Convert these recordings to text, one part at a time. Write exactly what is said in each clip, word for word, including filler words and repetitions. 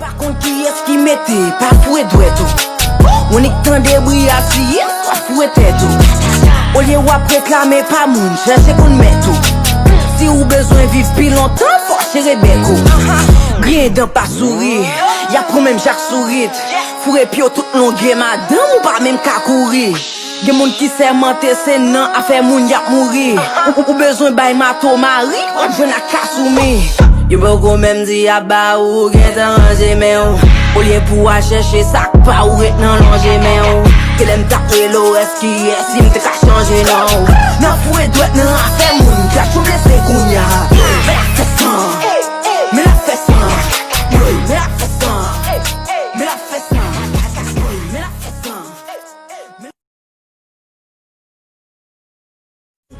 Pa konn kiyès ki mete, pa foure dwèt ou. Ou nik tande bri a siye, w ap foure tèt ou. Olye w ap reklame pa moun, chèche konn mèt ou. Si ou bezwen viv pi lontan, fò w sere bèk ou. Griyen dan pa souri, y ap pran menm jak sourit. Foure pye w tout longè madanm, ou pa menm ka kouri. Gen moun ki sèmante se nan afè moun y ap mouri. Ou, ou bezwen bay mato mari, w ap jwenn ak kasoumi. Yo poko menm di y ap ba ou, ou gentan ranje men w. Olye pou w al chèche sa k pa ou, ret nan lonje men w. Kilè m t ap rele w, èske yè si m te ka chanje non w. Nan foure dwèt nan afè moun, gad kou blese kounye a. Men l ap fè san, men l ap fè san, men l ap fè san, men l ap fè san, men l ap fè san.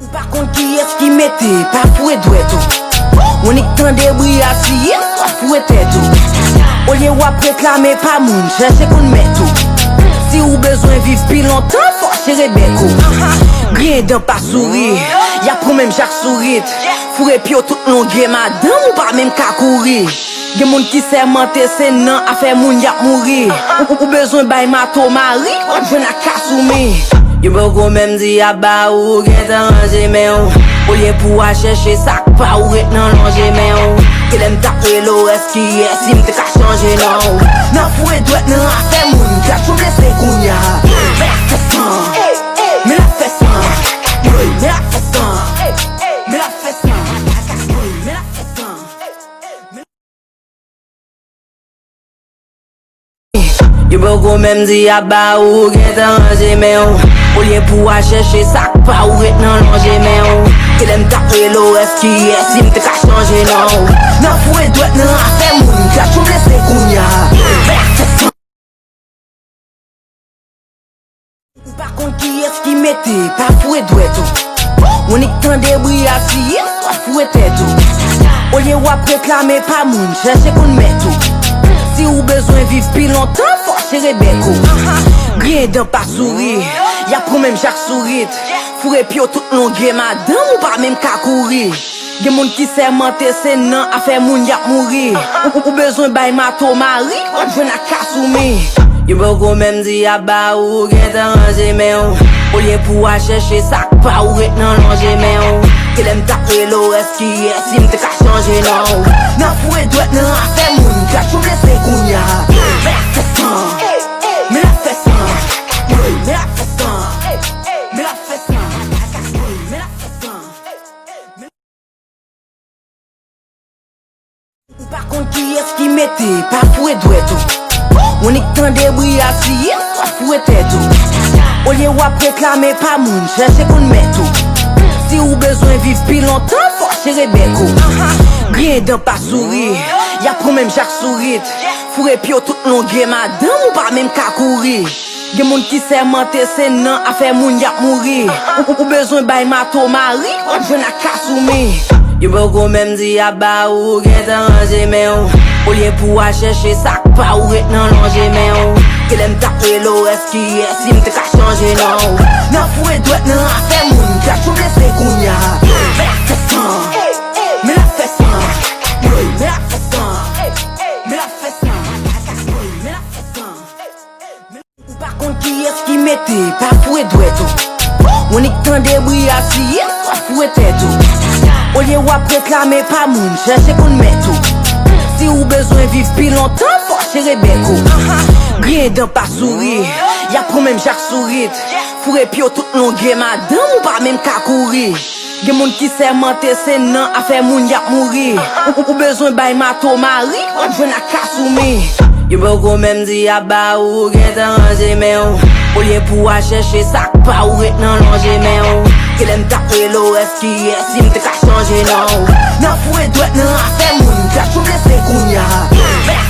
Ou pa konn kiyès ki mete, pa foure dwèt ou. Ou nik tande bri a siye, w ap foure tèt ou. Olye w ap reklame pa moun, chèche konn mèt ou. Si ou bezwen viv pi lontan, fò w sere bèk ou. Griyen dan pa souri, y ap pran menm jak sourit. Foure pye w tout longè madanm, ou pa menm ka kouri. Gen moun ki sèmante se nan afè moun y ap mouri. Ou, ou bezwen bay mato mari, w ap jwenn ak kasoumi. Yo poko menm di y ap ba ou, ou gentan ranje men w. Olye pou w al chèche sa k pa ou, ret nan lonje men w. Kilè m t ap rele w, èske yè si m te ka chanje non w. Nan foure dwèt nan afè moun, gad kou blese kounye a. Men l ap fè san, men l ap fè san, men l ap fè san, men l ap fè san, men l ap fè san. Yo poko menm di y ap ba ou, ou gentan ranje men w. Olye pou w al chèche sa k pa ou, ret nan lonje men w. Kilè m t ap rele w, èske yè si m te ka chanje non w. Nan foure dwèt nan afè moun, gad kou blese kounye a. Ou pa konn kiyès ki mete, pa foure dwèt ou. Ou nik tande bri a siye, w ap foure tèt ou. Olye w ap reklame pa moun, chèche konn mèt ou. Si ou bezwen viv pi lontan, fò w sere bèk ou. Griyen dan pa souri, y ap pran menm jak sourit. Foure pye w tout longè madanm, ou pa menm ka kouri. Gen moun ki sèmante se nan afè moun y ap mouri. Ou, ou bezwen bay mato mari, w ap jwenn ak kasoumi. Yo poko menm di y ap ba ou, ou gentan ranje men w. Olye pou w al chèche sa k pa ou, ret nan lonje men w. Kilè m t ap rele w, èske yè si m te ka chanje non w. Nan foure dwèt nan afè moun, gad kou blese kounye a. Men l ap fè san, men l ap fè san, men l ap fè san, men l ap fè san, men l ap fè san. Ou pa konn kiyès ki mete, pa foure dwèt ou. Ou nik tande bri a siye, w ap foure tèt ou. Olye w ap reklame pa moun, chèche konn mèt ou. Si ou bezwen viv pi lontan, fò w sere bèk ou. Griyen dan pa souri, y ap pran menm jak sourit. Foure pye w tout longè madanm, ou pa menm ka kouri. Gen moun ki sèmante se nan afè moun y ap mouri. Ou, ou bezwen bay mato mari, w ap jwenn ak kasoumi. Yo poko menm di y ap ba ou, ou gentan ranje men w. Olye pou w al chèche sa k pa ou, ret nan lonje men w. Kilè m t ap rele w, èske yè si m te ka chanje non w. Nan foure dwèt nan afè moun, gad kou blese kounye a. Men l ap fè san, men l ap fè san, men l ap fè san, men l ap fè san, men l ap fè san. Ou pa konn kiyès ki mete, pa foure dwèt ou. Ou nik tande bri a siye, w ap foure tèt ou. Olye w ap reklame pa moun, chèche konn mèt ou. Si ou bezwen viv pi lontan, fò w sere bèk ou. Griyen dan pa souri, y ap pran menm jak sourit. Foure pye w tout longè madanm, ou pa menm ka kouri. Gen moun ki sèmante se nan afè moun y ap mouri. Ou, ou bezwen bay mato mari, w ap jwenn ak kasoumi. Yo poko menm di y ap ba ou, ou gentan ranje men w. Olye pou w al chèche sa k pa ou, ret nan lonje men w. Kilè m t ap rele w, èske yè si m te ka chanje non w. Nan foure dwèt nan afè moun, gad kou blese kounye a. Men l ap fè